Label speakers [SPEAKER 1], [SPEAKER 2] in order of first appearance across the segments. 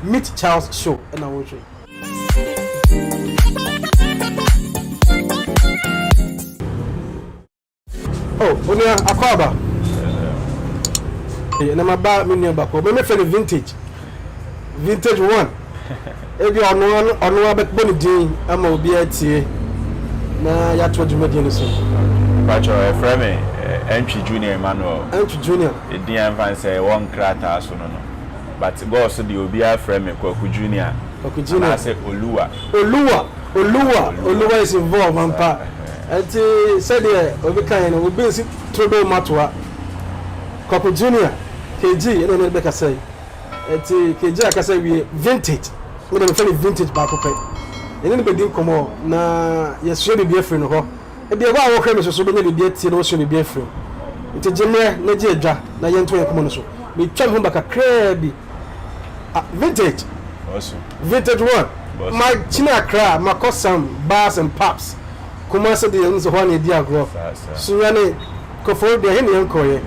[SPEAKER 1] Meet Charles Show ɛna wohwɛ. Oh, onua akwaaba. Na ma ba me nua baako. Me mefrɛ no vintage. Vintage one. Ebi ɔno ɔno abɛbɔ ne din ama obi atie na yɛato dwumadie no so.
[SPEAKER 2] Pacho, ɛfrɛ me Entry Junior Emmanuel.
[SPEAKER 1] Entry Junior.
[SPEAKER 2] Edin a mfa sɛ ɛwɔ nkrataa so no. But God so deɛ obiara frɛ me Kwaku Junior.
[SPEAKER 1] Kwaku Junior.
[SPEAKER 2] Anaasɛ Oluwa.
[SPEAKER 1] Oluwa. Oluwa. Oluwa is involved ampa. Nti sɛdeɛ obi kan no, obi nsi todo matoa. Kwaku Junior, KG ɛna ɛna bɛkasa yi. Nti KG akasa wie vintage. Mo de mefrɛ no vintage baako pɛ. Ɛne no bɛdi nkɔmmɔ na yɛsua biribi afiri no hɔ. Ebi ɛhɔ a wɔhwɛ me so so bɛnya biribi atie na wɔsua biribi afiri mu. Nti gye mmerɛ na gye adwa na yɛnto yɛn nkɔmmɔ no so. Metwa me ho ba kakraa bi. Ah, vintage. Vintage one. Ma kyini Accra, makɔ some bars and pubs. Kumasi deɛ nso hɔ na yɛdi agorɔ. Sunyani, Koforidua, ɛhe na yɛnkɔeɛ.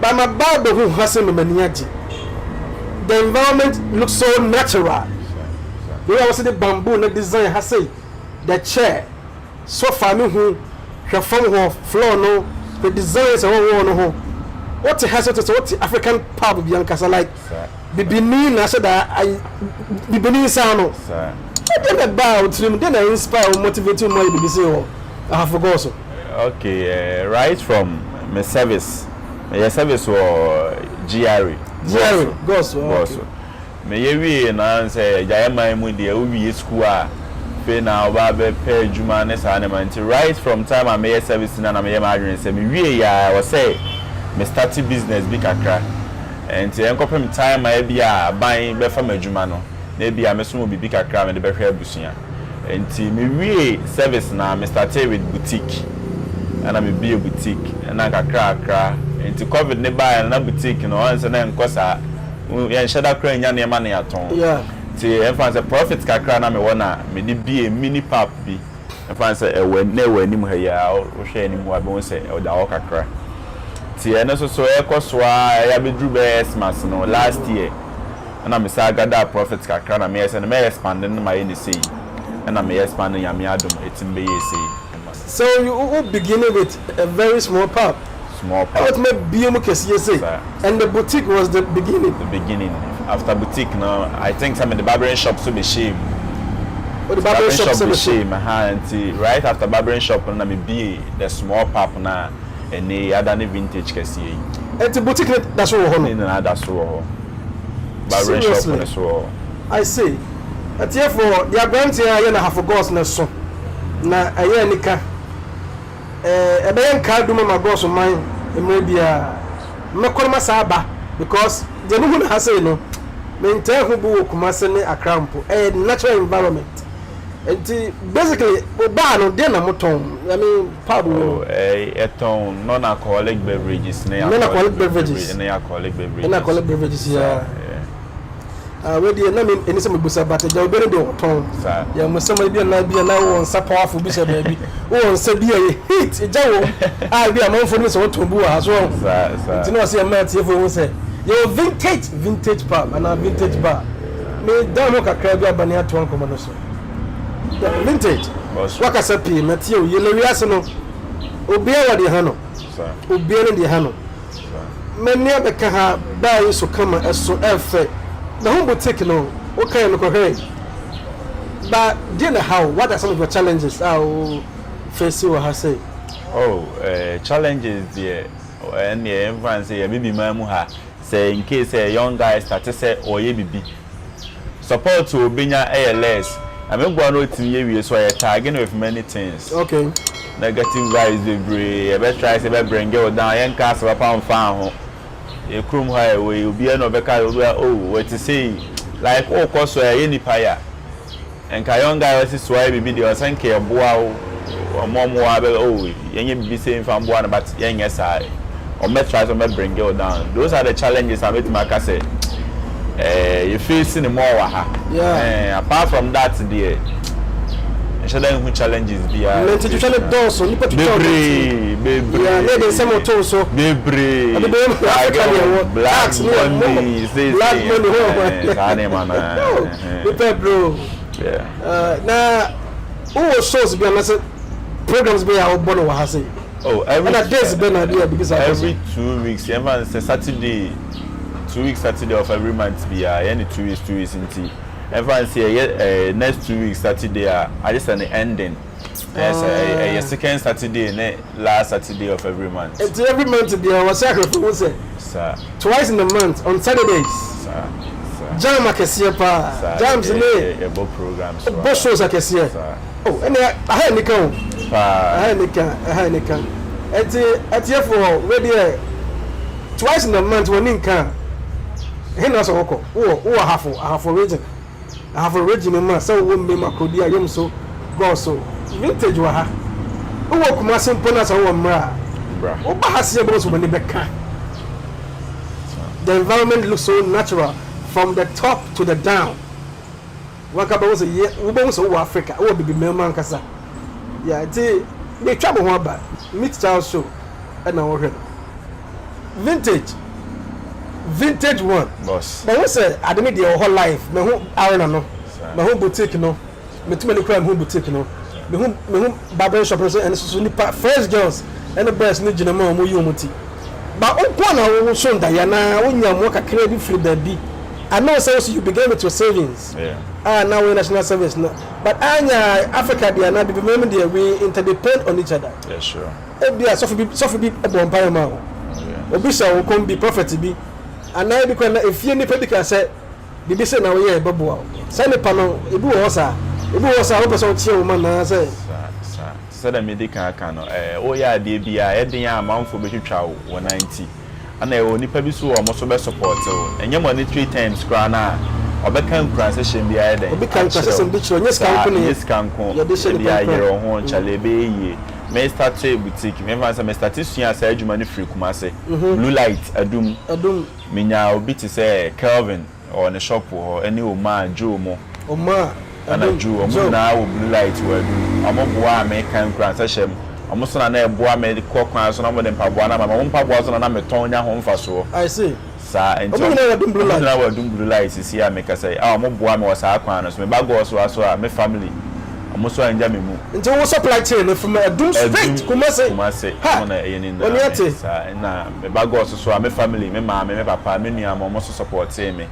[SPEAKER 1] But ma ba bɛhu ha sɛ m'ani agye. The environment looks so natural. The way a wɔsi de bamboo na design ha sei, the chair, sofa ne ho, hwɛ fam hɔ, floor no, the designs a ɛwɔ wall no ho. Wote ha sɛ wote sɛ wote African pub bi ankasa, like bibini na ahyɛ da ayi bibini nsa ano. Ɛdeɛ na ɛbaa wo tirim, deɛ na inspire wo, motivate wo ma yɛ biribi sei wɔ Ahafo Goaso?
[SPEAKER 2] Okay, right from me service, meyɛ service wɔ GRA.
[SPEAKER 1] GRA, Goaso, okay.
[SPEAKER 2] Goaso. Meyɛ wie na sɛ agyaeɛ man mu deɛ wowie school a, afei na woba abɛpɛ adwuma ne saa nneɛma. Nti right from time a meyɛ service na meyɛ m'adwene sɛ mewie yɛ a, ɛwɔ sɛ me start business bi kakra. Nti ɛnkɔpem time a ebi a aban bɛfa m'adwuma no, na ebi a meso wɔ biribi kakra a mede bɛhwɛ abusua. Nti mewie service na me started with boutique. Ɛna mebie boutique ɛna kakra kakra. Nti COVID ne baeɛ no, na boutique no ɔn sɛ na ɛnkɔ saa. Yɛnhyɛ da koraa nya nneɛma na yɛatɔn. Nti ɛmfa sɛ profit kakra na mewɔ na mede bie mini pub bi. Ɛmfa sɛ ɛwɔ na ɛwɔ anim ha yi a, wohwɛ anim hɔ a, bɛhu sɛ ɛda hɔ kakra. Nti ɛno nso so ɛkɔ so a, ɛyɛ abɛduru bɛyɛ Xmas no last year, ɛna me saa gather profit kakra na meyɛ sɛ no mɛyɛ expand no, mayɛ ne sei. Ɛna meyɛ expand no, Nyame adom, ɛtumi bɛyɛ sei.
[SPEAKER 1] So you beginning with a very small pub.
[SPEAKER 2] Small pub.
[SPEAKER 1] Ɛwɔ tuma bie mu kɛseɛ sei. And the boutique was the beginning.
[SPEAKER 2] The beginning. After boutique no, I think sɛ mede barbering shop so bɛhyɛ mu.
[SPEAKER 1] O de barbering shop so
[SPEAKER 2] bɛhyɛ mu. Ha, nti right after barbering shop no na mebie the small pub na ɛne ada ne vintage kɛseɛ yi.
[SPEAKER 1] Nti boutique no da so wɔ hɔ no?
[SPEAKER 2] Ne nyinaa da so wɔ hɔ. Barbering shop no so wɔ hɔ.
[SPEAKER 1] I see. Atiefoɔ, deɛ aberanteɛ a yɛ na Ahafo Goaso no so na ɛyɛ anika. Ɛbɛyɛ nkaa dum ama Goaso man mmerɛ biara. Mɛkɔ no ma saa aba because deɛ mehu no ha sei no, mentaa hu bi wɔ Kumase ne Accra mpo. Ɛyɛ natural environment. Nti basically, bar no, deɛ na motɔn? I mean, pub no.
[SPEAKER 2] Oh, ɛtɔn non-alcoholic beverages ne
[SPEAKER 1] non-alcoholic beverages.
[SPEAKER 2] Ne alcoholic beverages.
[SPEAKER 1] Non-alcoholic beverages, yeah. Ah, wei deɛ na me ɛni sɛ mebusa, but agya obi no deɛ ɔtɔn. Yɛ mo sɛm bi na bi na wɔ nsa powerful bi hyɛ baabi. Wɔ nsa bi a yɛ heat agya wɔ a bi amanfoɔ no sɛ wɔtɔn bi wɔ ha so. Nti na ɔsɛ yɛ mmaa tiefo ho sɛ yɛwɔ vintage pub anaa vintage bar. Me dan ho kakra bi aba ne atoa nkɔmmɔ no so. Vintage. Wakasa pii na tie o yɛ na wiase no obiara wɔ deɛ ha no. Obiara ne deɛ ha no. M'ani abɛka ha baa yi so kama, ɛso ɛfɛ. Na ho boutique no wokae mekɔhwɛe. Ba deɛ na how what are some of your challenges a wo face wɔ ha sei?
[SPEAKER 2] Oh, challenges deɛ, ɛnneɛ yɛmfa no sɛ yɛ bibi man mu ha, sɛ in case sɛ young guy start sɛ ɔyɛ bibi, support a obenya ɛyɛ less. Na meboa no otumi yɛ wie so ɔyɛ tagging with many things. Negative vibes bebree, yɛbɛ try sɛ yɛbɛ bring wo down, yɛnka asɛm papa mfa ho. Yɛ kurom ha ɛwɔ yi, obiara na ɔbɛka, obiara, oh, wɔte sei, like wokɔ so a ɛyɛ nipa ya. Nka young guy ɔsi so ayɛ bibi deɛ, ɔsɛ nka ɛboa wo, ɔmo wɔ abɛ, oh, yɛnyɛ bibi sɛ nfa mboa no, but yɛnyɛ saa. Ɔmo bɛ try sɛ ɔmo bɛ bring wo down. Those are the challenges a mɛtumi aka sɛ yɛ face ne more wɔ ha. Apart from that deɛ, Menhyɛ da nhu challenges biara.
[SPEAKER 1] Nnɛ ntwitwitwa no dɔɔso, nnipa twitwa wɔn
[SPEAKER 2] ti. Bebree, bebree.
[SPEAKER 1] Yeah, na yɛde nsɛm to wo so.
[SPEAKER 2] Bebree.
[SPEAKER 1] Ɔde bɛyɛ mu Africa deɛ wɔ
[SPEAKER 2] Black
[SPEAKER 1] tax ne yɛ mo
[SPEAKER 2] money, sei
[SPEAKER 1] black
[SPEAKER 2] sei.
[SPEAKER 1] money hɔ
[SPEAKER 2] Ɛhɛn, saa nneɛma no ara. Ɛhɛn.
[SPEAKER 1] Nipa bro.
[SPEAKER 2] Yeah.
[SPEAKER 1] Na wowɔ shows bi anaasɛ programs bi a wobɔ no wɔ ha sei?
[SPEAKER 2] Oh, every
[SPEAKER 1] Ɛna days bɛn na bi a biribi saa kɔ so?
[SPEAKER 2] Every 2 weeks, yɛmfa no sɛ Saturday, 2 weeks Saturday of every month biara, yɛne 2 weeks 2 weeks nti ɛmfa no sɛ yɛyɛ next 2 weeks Saturday a, agye sɛ ne ending. Ɛyɛ sɛ ɛyɛ second Saturday ne last Saturday of every month.
[SPEAKER 1] Nti every month biara wɔhyɛ ahwɛfo ho sɛ twice in a month on Saturdays.
[SPEAKER 2] Saa saa.
[SPEAKER 1] Jam akɛseɛ paa. Jams ne
[SPEAKER 2] yɛbɔ programs.
[SPEAKER 1] Bɔ shows akɛseɛ. Oh, ɛnna aha nika o.
[SPEAKER 2] Paa.
[SPEAKER 1] Aha nika, aha nika. Nti atiefoɔ wei deɛ twice in a month wɔn ni nka a, ɛhe na sɛ wɔkɔ? Wowɔ Ahafo region. Ahafo region mu a sɛ wowɔ Mmem, Akrodi, Ayomso, Gɔɔso, Vintage wɔ ha. Wowɔ Kumasi mpo na sɛ wowɔ mmerɛ a, woba ha seɛ bɛhu sɛ w'ani bɛka. The environment looks so natural from the top to the down. Wanka bɛhu sɛ yɛ wobɛhu sɛ wowɔ Africa, wowɔ Bibiman mu ankasa. Yeah, nti metwa mo ho aba. Meet Charles show ɛna wɔhwɛ no. Vintage, vintage one.
[SPEAKER 2] Boss.
[SPEAKER 1] Mahu sɛ ade no deɛ wɔ hɔ live. Mahu arena no, mahu boutique no, metumi ani koraa mehu boutique no. Mehu barbering shop no so ɛno soso nipa fresh girls ɛne boys no gyina mu a wɔyi wɔn ti. Ba wo nko na wo so ndaeɛ anaa wonya mmoa kakra bi firi baabi. I know sɛ wo so you began with your savings. A na woyɛ national service no. But anya Africa deɛ anaa bibiman mu deɛ we interdepend on each other.
[SPEAKER 2] Yeah, sure.
[SPEAKER 1] Ebia sɔfo bi bɔ mpaeɛ ma wo. Obi hyɛ wo kɔm bi, prophet bi. Anaa ebi koraa na efie nipa bi ka sɛ biribi sɛ na woyɛ ɛbɛboa wo. Saa nipa no, ebi wɔ hɔ saa. Ebi wɔ hɔ saa wopɛ sɛ woteɛ wo ma naa sɛ.
[SPEAKER 2] Saa saa. Sɛdeɛ medi kan aka no, ɛɛ woyɛ adeɛ bi a ɛyɛ den a amanfoɔ bɛtwitwa wo wɔ nan ti. Ɛna ɛwɔ nipa bi so wɔ wɔn nso bɛ support wo. Ɛnyɛ monetary terms koraa no a, ɔbɛka nkuranhyɛhyɛm bi ayɛ dɛn
[SPEAKER 1] Obi ka
[SPEAKER 2] akyerɛ
[SPEAKER 1] nkuranhyɛsɛm
[SPEAKER 2] wo.
[SPEAKER 1] bi kyerɛ wo, ɛnyɛ sika
[SPEAKER 2] Saa,
[SPEAKER 1] nko na
[SPEAKER 2] ɛnyɛ sika nko.
[SPEAKER 1] yɛde hyɛ
[SPEAKER 2] Yɛde
[SPEAKER 1] nipa nkuran.
[SPEAKER 2] ayerɛ wo ho, kyale ɛbɛyɛ yie. Me startee boutique, memfa no sɛ me starte suaa saa adwuma no firi Kumasi, Blue Light, Adum.
[SPEAKER 1] Adum.
[SPEAKER 2] Menyaa obi te sɛ Kelvin, ɔwɔ ne shop wɔ hɔ, ɛne Omar, Joe mo.
[SPEAKER 1] Omar,
[SPEAKER 2] Ɛna
[SPEAKER 1] Adum,
[SPEAKER 2] Joe, wɔn
[SPEAKER 1] Joe.
[SPEAKER 2] nyinaa wɔ Blue Light wɔ Adum. Wɔn boaa me ka nkuranhyɛhyɛm. Wɔn nso na na ɛboa me kɔ kwan so na wɔde mpaboa no ama me. Wɔn mpaboa nso na na metɔn nya ho mfasoɔ.
[SPEAKER 1] I see.
[SPEAKER 2] Saa nti
[SPEAKER 1] Wɔn nyinaa wɔ Adum Blue
[SPEAKER 2] wɔn
[SPEAKER 1] Light.
[SPEAKER 2] nyinaa wɔ Adum Blue Light sisi a mekasa yi a wɔn boa me wɔ saa kwan no so. Meba Gɔɔsoa so a, me family, wɔn nso angya me mu.
[SPEAKER 1] Nti wo supply chain no from Adum straight
[SPEAKER 2] Adum,
[SPEAKER 1] Kumasi.
[SPEAKER 2] Kumasi,
[SPEAKER 1] Ha!
[SPEAKER 2] wɔn na ɛyɛ ne
[SPEAKER 1] Wɔn
[SPEAKER 2] nyinaa me.
[SPEAKER 1] ate.
[SPEAKER 2] Saa na meba Gɔɔso so a, me family, me maame, me papa, me nua mo, wɔn nso supportee me.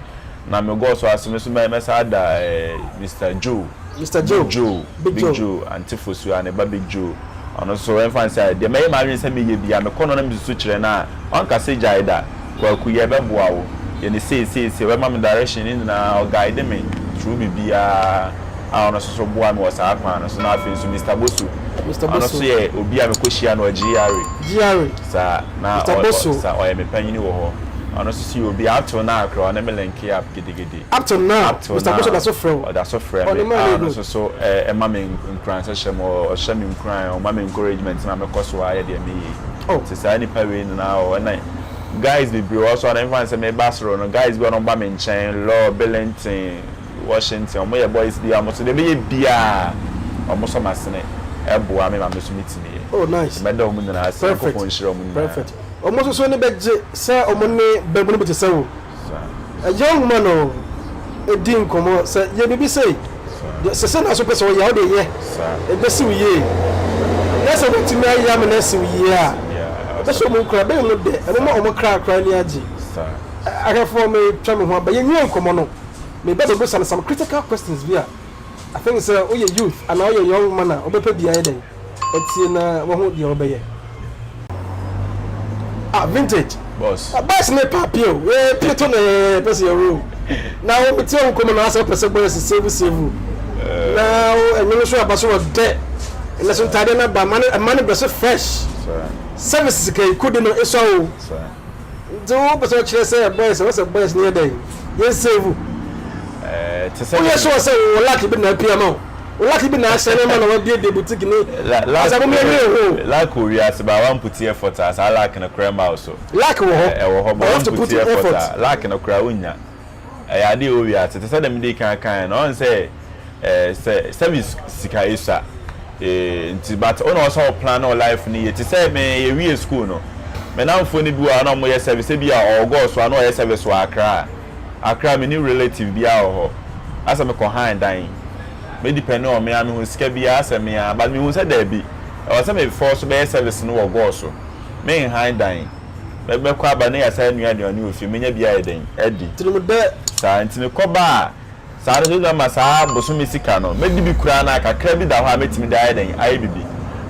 [SPEAKER 2] Na me Gɔɔsoa so, me nso mɛ mɛsan ada eh, Mister Joe.
[SPEAKER 1] Mister Joe.
[SPEAKER 2] Big Joe.
[SPEAKER 1] Big
[SPEAKER 2] Big
[SPEAKER 1] Joe.
[SPEAKER 2] Joe, Auntie Fosuaa, ne ba Big Joe. Ɔno nso ɛmfa no sɛ deɛ mɛyɛ m'adwene sɛ meyɛ biara, mekɔ no na mesusu kyerɛ no a, ɔnka sɛ gyae da. Kwaku, yɛbɛboa wo. Yɛ no sei sei sei. Ɔbɛma me direction ne nyinaa, ɔguide me through biribiara a ɔno nso so boa me wɔ saa kwan no so. Na afei nso Mister Bosu,
[SPEAKER 1] Mister
[SPEAKER 2] ɔno nso
[SPEAKER 1] Bosu.
[SPEAKER 2] yɛ obi a mekɔhyia no wɔ GRA.
[SPEAKER 1] GRA.
[SPEAKER 2] Saa, na
[SPEAKER 1] Mister
[SPEAKER 2] ɔ, ɔ,
[SPEAKER 1] Bosu.
[SPEAKER 2] saa, ɔyɛ me panyini wɔ hɔ. Ɔno nso so yɛ obi a up till now koraa ɔne me link up gidigidi.
[SPEAKER 1] Up till now,
[SPEAKER 2] Up till
[SPEAKER 1] Mister Bosu
[SPEAKER 2] now,
[SPEAKER 1] da so frɛ wo.
[SPEAKER 2] ɔda so frɛ
[SPEAKER 1] Ɔne
[SPEAKER 2] me
[SPEAKER 1] man
[SPEAKER 2] a
[SPEAKER 1] no
[SPEAKER 2] ɔno
[SPEAKER 1] good.
[SPEAKER 2] nso so ɛ, ɛma me nkuranhyɛhyɛ mu, ɔhyɛ me nkuran, ɔma me encouragement na mekɔ so ayɛ deɛ meyɛ yi.
[SPEAKER 1] Oh.
[SPEAKER 2] Nti saa nnipa wei nyinaa wɔ hɔ. Ɛna guys bebree wɔ hɔ so a na memfa no sɛ meba soro no, guys bi wɔ hɔ na wɔba me nkyɛn, Law, Billington, Washington, wɔyɛ boys bi a wɔn nso deɛ mɛyɛ biara wɔsɔ m'asene boa me ma me nso metumi yɛ.
[SPEAKER 1] Oh, nice.
[SPEAKER 2] Nti mɛda wɔn nyinaa ase.
[SPEAKER 1] Perfect.
[SPEAKER 2] Nyankopɔn nhyira wɔn nyinaa.
[SPEAKER 1] Perfect. Wɔn nso so ani bɛgye sɛ wɔn ne babunu bi te sɛ wo.
[SPEAKER 2] Saa.
[SPEAKER 1] A young man o, di nkɔmmɔ sɛ yɛ biribi sei.
[SPEAKER 2] Saa.
[SPEAKER 1] Deɛ sɛ sɛ na so pɛ sɛ ɔyɛ a, wode yɛ.
[SPEAKER 2] Saa.
[SPEAKER 1] Ɛbɛsi wo yie. Na sɛ wobɛtumi ayɛ ama no asi wo yie a,
[SPEAKER 2] Yeah,
[SPEAKER 1] ɛbɛhyɛ wɔn nkuran, ɛbɛyɛ wɔn dɛ, ɛbɛma wɔn kra koraa ani agye.
[SPEAKER 2] Saa.
[SPEAKER 1] Ahwɛfoɔ, metwa me ho aba. Yɛnwie nkɔmmɔ no, meba bɛbisa no some critical questions bi a I think sɛ woyɛ youth anaa woyɛ young man a wobɛpɛ bi ayɛ dɛn atie na wahu deɛ wobɛyɛ. Ah, vintage.
[SPEAKER 2] Boss.
[SPEAKER 1] Ah, boys ne papi o. Yɛ pie to na yɛ pɛ sɛ yɛwɔ o. Na wo metie wo nkɔmmɔ na asɛ wopɛ sɛ boys save save. Na wo ɛnwom so aba so wɔ dɛ. Ɛnɛ so ntaadeɛ no aba, ɛma no brɛ so fresh. Service sika yi kodi no esua o. Nti wo pɛ sɛ ɔkyerɛ sɛ boys ɛwɔ sɛ boys no yɛ dɛn? Yɛn save.
[SPEAKER 2] Te sɛ
[SPEAKER 1] Woyɛ sure sɛ wo luck bi na apia ma wo. Wo luck bi na ahyɛ ne ma na wabiebie boutique ni. Asa mo yɛn ho.
[SPEAKER 2] Luck wɔ wiase ba wan put effort a saa luck no koraa mma wo so.
[SPEAKER 1] Luck wɔ hɔ.
[SPEAKER 2] Ɛwɔ hɔ
[SPEAKER 1] but
[SPEAKER 2] ba
[SPEAKER 1] you have to
[SPEAKER 2] wan
[SPEAKER 1] put
[SPEAKER 2] put effort
[SPEAKER 1] effort.
[SPEAKER 2] a luck no koraa wonnya. Ɛyɛ adeɛ a ɛwɔ wiase te sɛ deɛ mede kan kaeɛ no ɔn sɛ. Sɛ service sika esua nti, but wo na ɔsɛ wo plan wo life no yie. Te sɛ me yɛwie school no, me namfoɔ no bi wɔ hɔ a na wɔyɛ service, ebi a ɔwɔ Gɔɔ so a na ɔyɛ service wɔ Accra. Accra menni relative biara wɔ hɔ, asɛ mekɔ han dan, me depend on me ara me ho, sika biara asɛ me ara, but mehu sɛ daabi, ɛwɔ sɛ me force bɛyɛ service no wɔ Gɔɔ so, me nhan dan, mɛkɔ aba na yɛasan anoa aduane wɔ fie, menya bi ayɛ dɛn adi.
[SPEAKER 1] Tirim dɛ.
[SPEAKER 2] Saa nti mekɔ ba a, Saa no nso na ma saa bosome sika no, mɛdi bi koraa no a, kakra bi da hɔ a mɛtumi de ayɛ dɛn? Ayɛ biribi.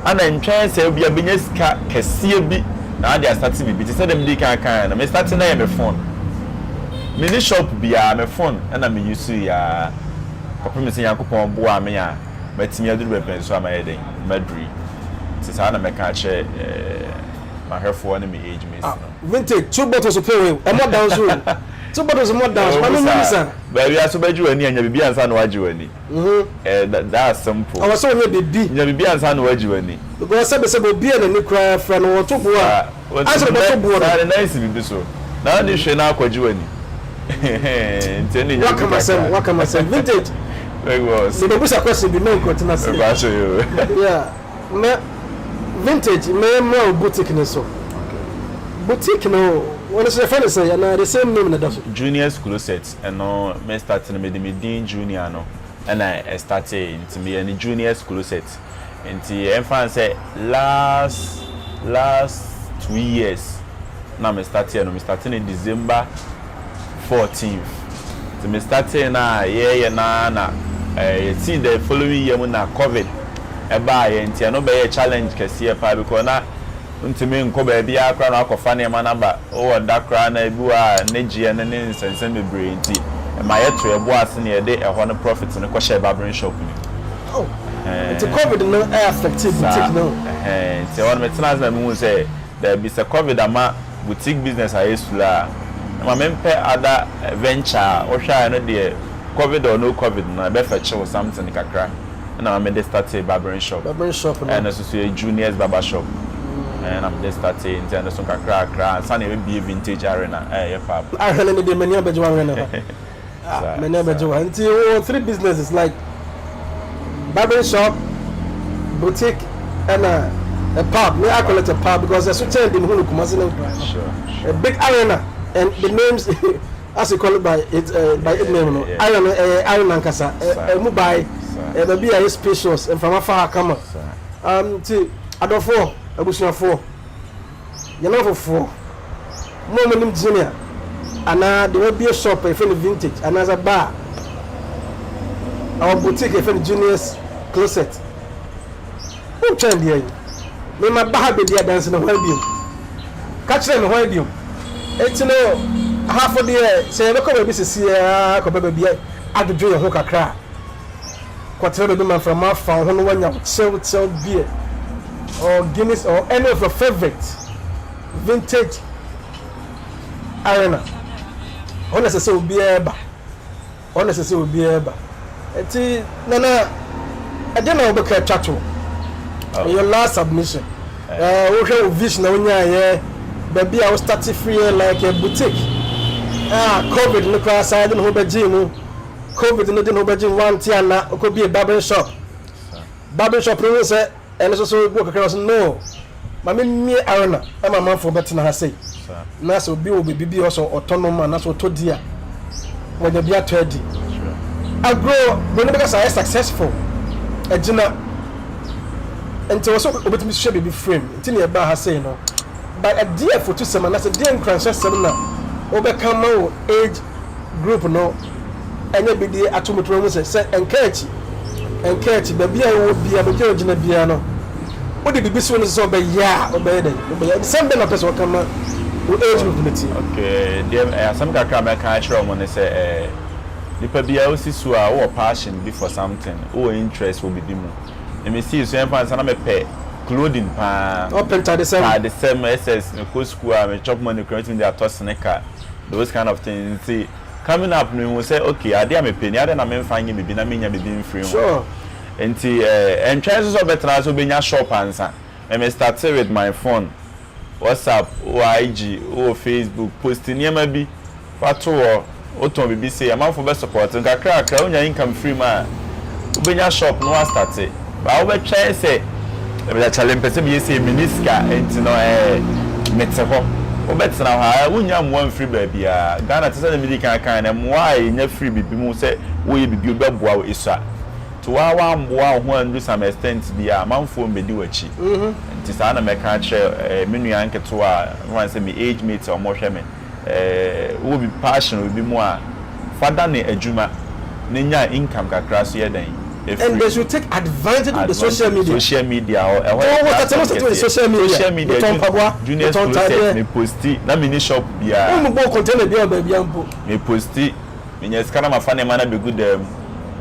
[SPEAKER 2] Ana ntwɛn sɛ ebia bɛnya sika kɛseɛ bi na wode astate biribi. Te sɛ deɛ medii kan kaeɛ no, me state no yɛ me phone. Menni shop biara, me phone na me use ara kɔpem sɛ Nyankopɔn boaa me a matumi aduru bɛpɛnso a mayɛ dɛn? Maduru yi. Nti saa na mɛka akyerɛ m'ahwɛfoɔ ne me age mates
[SPEAKER 1] no. Vintage, two bottles pɛ wei, ɛmmɔ down so o. Two bottles mmɔ down so, ma me nyi sa.
[SPEAKER 2] Baabi a so bɛgye w'ani a, nya biribi ansa na woagye w'ani. Eh, that's simple.
[SPEAKER 1] Ɔwɔ sɛ ɔnya biribi.
[SPEAKER 2] Nya biribi ansa na woagye w'ani.
[SPEAKER 1] Because sɛbe sɛbe obi a n'ani koraa afira no, wɔto boɔ a, ansa na ɔbɛto boɔ no.
[SPEAKER 2] Saa, ne nan si biribi so. Na wonni hwee na akɔgye w'ani. Nti ɛnna nya biribi
[SPEAKER 1] kakra. Waka m'asɛm, waka m'asɛm. Vintage.
[SPEAKER 2] Big boss.
[SPEAKER 1] Mebɛbusa question bi, mɛnkɔ tena ase.
[SPEAKER 2] Mepa kyɛw
[SPEAKER 1] yo. Yeah. Mɛ vintage mɛ mmra wo boutique no so. Boutique no wɔn nso yɛfrɛ no sɛn anaa the same name na ɛda so?
[SPEAKER 2] Junior's Closet ɛno me start no mede me din Junior no ɛna ɛstartee nti meyɛ no Junior's Closet nti ɛmfa no sɛ last last 2 years na me starteɛ no. Me starte no December 14th, nti me startee no a yɛyɛ no ara na yɛsii the following year mu na COVID ɛbaeɛ, nti ɛno bɛyɛɛ challenge kɛseɛ paa because na ntumi nkɔ baabiara koraa na wakɔfa nneɛma no aba. Wowɔ da koraa na ebi wɔ a ne gyeɛ no ne nsɛnsɛm bebree, nti ɛma yɛto yɛbo ase na yɛde ɛhɔ no profit no kɔhyɛɛ barbering shop no mu.
[SPEAKER 1] Oh, nti COVID no ɛ affect boutique no?
[SPEAKER 2] Saa, nti ɛhɔ no metena ase na mehu sɛ daabi, sɛ COVID ama boutique business ayɛ slow a, ma mempɛ other venture a wohwɛ a ɛno deɛ, COVID or no COVID no, ɛbɛfɛkye wo something kakra, ɛna ma mede startee barbering shop.
[SPEAKER 1] Barbering shop no.
[SPEAKER 2] Ɛno nso so yɛ Junior's Barber Shop ɛna mede startee, nti ɛno nso kakra kakra ansa na yɛbɛbie Vintage Arena a ɛyɛ pub.
[SPEAKER 1] Ahwɛ no deɛ, m'ani abɛgye wahwɛ no ha, m'ani abɛgye wa. Nti wɔ three businesses like barbering shop, boutique ɛna a pub. Me, I call it a pub because ɛso kyɛn de mehu no Kumasi ne Nkran. A big arena, and the names as you call it by its name no, arena, ɛyɛ arena nkasa, ɛmu bae baabi a ɛyɛ spacious, mframa fa ha kama. Nti adɔfoɔ, abusuafoɔ, yɛn afofoɔ, mo a monim Junior anaa deɛ wabie shop a yɛfrɛ no Vintage anaasɛ bar our boutique yɛfrɛ no Junior's Closet, wontwɛn deɛ yi, mema ba ha bɛdi adanse no hwan biom ka kyerɛ me hwan biom? Enti no ahafo deɛ, sɛ yɛbɛkɔ baabi sesiaa, kɔbɛ baabi adwodwo yɛn ho kakra a, kɔtena baabi ma mframa afa wo ho na woanya wo chill chill beer or Guinness or any of your favorite. Vintage Arena hɔ na ɛsɛ sɛ obiara ba, hɔ na ɛsɛ sɛ obiara ba. Nti Nana, ɛdeɛ na wobɛka atwa to? Your last submission, wohwɛ wo vision na wonyaayɛ baabi a wo start firi yɛ like a boutique a, COVID no koraa saa de ne ho bɛgyee mu. COVID no de ne ho bɛgye mu, wante ana wokɔbie barbering shop. Barbering shop no hu sɛ ɛno nso so gu kakra so no, ma memmie arena ma amanfoɔ bɛtena ha sei, na sɛ obi wɔ biribi bi a ɔsɛ ɔtɔ nom a, na sɛ ɔtɔ di a, wɔnya bi atɔ adi. Agorɔ buroni bɛka sɛ ayɛ successful, agyina, nti wɔ sɛ obɛtumi hwɛ biribi frame nti ne ɛbaa ha sei no. But ɛdeɛ afotusɛm anaasɛ deɛ nkuranhyɛsɛm na wobɛka ma wo age group no ɛnyɛ bi de ato mu tuma mu sɛ ɛnka akyi, ɛnka akyi, baabi a wowɔ biara, baabi a wogyina biara no, wode biribi si wo no sɛ wobɛyɛ a, wobɛyɛ dɛn, wobɛyɛ nsɛm bɛn na wopɛ sɛ wɔka ma wo age group no tie?
[SPEAKER 2] Okay, deɛ asɛm kakra a mɛka akyerɛ wɔn ne sɛ nipa biara wosi so a, wowɔ passion bi for something, wowɔ interest wɔ biribi mu. Na mesii so, yɛmfa no sɛ na mepɛ clothing paa.
[SPEAKER 1] Ɔpɛ ntadesɛm.
[SPEAKER 2] Ntadesɛm, SS, mekɔ school a, me chop money koraa mɛtumi de atɔ sneaker, those kind of things. Nti coming up no, mehu sɛ okay, adeɛ a mepɛ ni, adɛn na memfa nyɛ biribi na menya biribi mfiri ho? Nti ɛntwɛn nso sɛ wobɛtena ase wobɛnya shop ansa. Me me starte with my phone, WhatsApp, wowɔ IG, wowɔ Facebook, post nneɛma bi fa to hɔ, wotɔn biribi sei, amanfoɔ bɛ support wo nkakrakra, wonya income firi mu a, Wobɛnya shop na woastarte. But wobɛtwɛn sɛ ebia kyale mepɛ sɛ meyɛ sei menni sika nti no ɛɛ mete hɔ. Wobɛtena hɔ a wonnya mmoa mfiri baabiara. Ghana te sɛ deɛ medi kan kaeɛ no, mmoa a yɛnya firi biribi mu sɛ woyɛ biribi obi bɛboa wo ɛsua. Nti wo ara woamboa wo ho anduru some extent bi a, amanfoɔ mmɛdi w'akyi. Nti saa na mɛka akyerɛ me nua nketewa a mɛfa no sɛ me age mates a wɔhwɛ me. Wowɔ biribi passion wɔ biribi mu a, fa da no adwuma na nya income kakra so yɛ dɛn
[SPEAKER 1] And
[SPEAKER 2] firi
[SPEAKER 1] they
[SPEAKER 2] mu.
[SPEAKER 1] should take advantage of the social media.
[SPEAKER 2] Social media hɔ, ɛhɔ
[SPEAKER 1] Wɔn
[SPEAKER 2] yɛ
[SPEAKER 1] wɔ
[SPEAKER 2] platform
[SPEAKER 1] tɛtɛ no
[SPEAKER 2] kɛseɛ.
[SPEAKER 1] social media.
[SPEAKER 2] Social media,
[SPEAKER 1] Metɔn mpaboa,
[SPEAKER 2] Junior's
[SPEAKER 1] metɔn
[SPEAKER 2] Closet,
[SPEAKER 1] ntaadeɛ.
[SPEAKER 2] me posti, na menni shop biara.
[SPEAKER 1] Wɔn bɔ container biara wɔ baabiara mpo.
[SPEAKER 2] Me posti, menya sika na mafa nneɛma no abɛgu dan mu.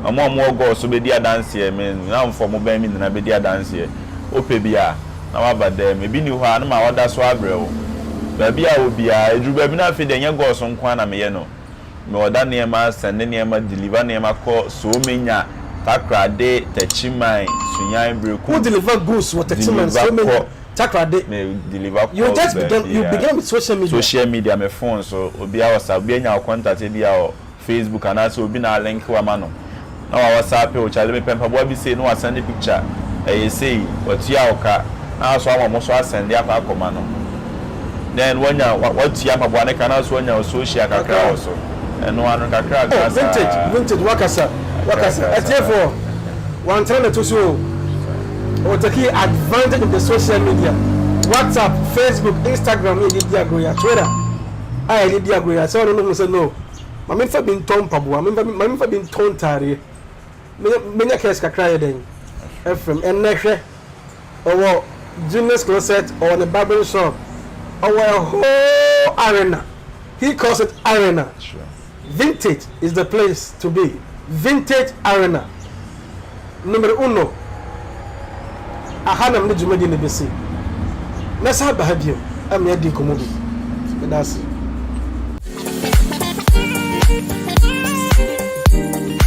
[SPEAKER 2] Wɔn a wɔwɔ gɔɔ so bɛdi adanseɛ, me nnamfoɔ a wɔbɛn me nyinaa bɛdi adanseɛ. Wopɛ bi a, na woaba dan mu. Ebi nni hɔ a, na ma wɔda so abrɛ wo. Baabi a wɔ biara, ɛduru baabi no afei deɛ ɛnyɛ gɔɔ so nko ara na meyɛ no. Me order nneɛma, sɛnde nneɛma, deliver nneɛma kɔ Somenya, Takorade, Techiman, Sunyani, Berekum.
[SPEAKER 1] Wo deliver goods wɔ Techiman,
[SPEAKER 2] Deliver
[SPEAKER 1] Somenya,
[SPEAKER 2] kɔ,
[SPEAKER 1] Takorade.
[SPEAKER 2] me deliver kɔ
[SPEAKER 1] You just began, you
[SPEAKER 2] baabiara.
[SPEAKER 1] began with social media.
[SPEAKER 2] Social media, me phone so, obiara wɔ saa, obi anya wo contact ebia wɔ Facebook anaasɛ obi na alinke wo ama no na wa whatsapp wo, kyale mepɛ mpaboa bi sei na wa sɛnde picture ɛyɛ sei, watua wo ka na aso ama ɔmo so asɛnde akɔ akɔma no then wanya watua mpaboa no ka na aso wanya wo social kakra wɔ so ɛno ano kakra
[SPEAKER 1] Oh,
[SPEAKER 2] kakra
[SPEAKER 1] vintage,
[SPEAKER 2] saa
[SPEAKER 1] vintage, wakasa,
[SPEAKER 2] kakra
[SPEAKER 1] wakasa.
[SPEAKER 2] kakra saa.
[SPEAKER 1] Atiefoɔ, wantena ne to so o. Ɔ take advantage of the social media, WhatsApp, Facebook, Instagram ne yɛde di agorɔ yi a, Twitter a yɛde di agorɔ yi a, sɛ ɔno no hu sɛ no, Ma memfa bi ntɔ mpaboa, memfa bi, ma memfa bi ntɔ ntaadeɛ. Menya, menya cash kakra yɛ dɛn? Ɛfrɛ m. Ɛnnɛ hwɛ, ɔwɔ Junior's Closet, ɔwɔ ne barbering shop, ɔwɔ a whole arena. He calls it arena.
[SPEAKER 2] Sure.
[SPEAKER 1] Vintage is the place to be. Vintage arena. Numero uno. Aha na mede dwumadie no bɛsi. Mɛsan aba ha bio ama yɛadi nkɔmmɔ bi. Meda ase.